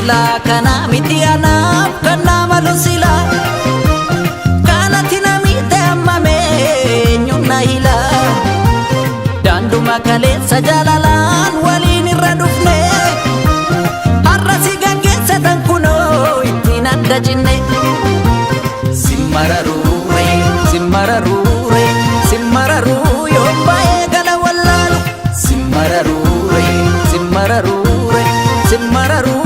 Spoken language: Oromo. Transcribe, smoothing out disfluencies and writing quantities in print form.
Silaa kana miti anaaf kan naa malu silaa. Kanatti namiite ammame eenyuun na hila. Daanduma kaleessa jaalalaan waliin irra dhufne. Har'a si gaggeessa tan kunoo ittiin adda cinne. Simmararuure, simmararuure, simmararuu yoon baay'ee gala wallaalu. Simmararuure, simmararuure, simmararuu.